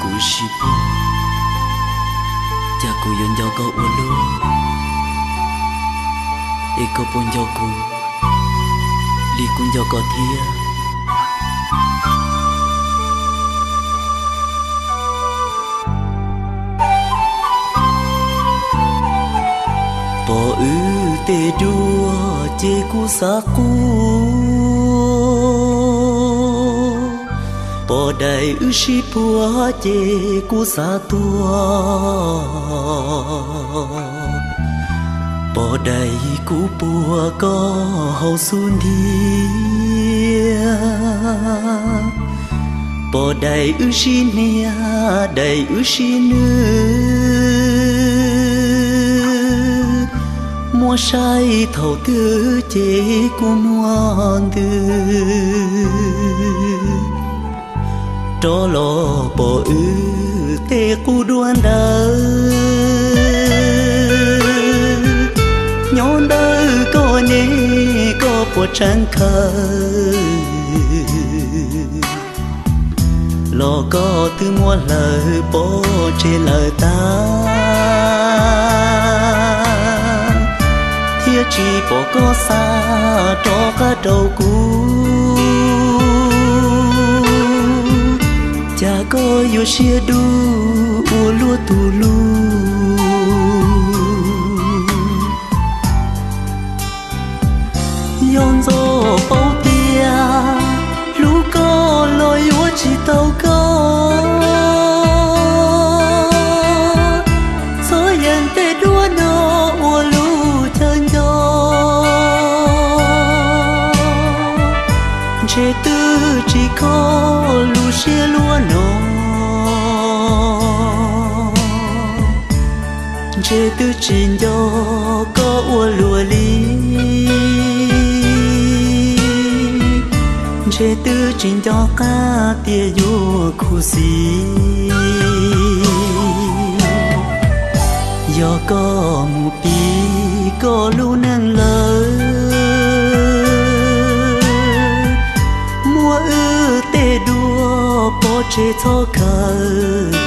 Kuv sib puag, cas kuv yuav nco koj ua luaj, es koj puas nco kuv li kuv nco koj thiab? Pom wb tej duab ces kuv xav quaj, pom daim wb sib puag ces kuv xav tuag, pom daim kuv puag koj hauv xub ntiag, pom daim wb sib hnia, daim wb sib nws, muab saib thaum twg ces kuv muaj ntws. Rov los pom wb tej qub duab ntawd, nyob ntawm koj ne, koj puas tseem khaws, los koj twb muab hlawv pov tseg lawm tag, thiab tsis pom koj xa rov qab rau kuv. Cas koj yuav siab dub ua luaj tus hlub? Yog ntxov paub tias hlub koj los yuav tsis tau koj, txhob yeem tej duab no ua lub chaw nco. Ntshe twb tsis kho lub siab luaj no, ntshe twb tsis nco koj ua luaj li, ntshe twb tsis nco qab tias yuav khuv xim. Yog koj mus pib koj lub neej lawm, muab wb tej duab pov tseg txhob khaws,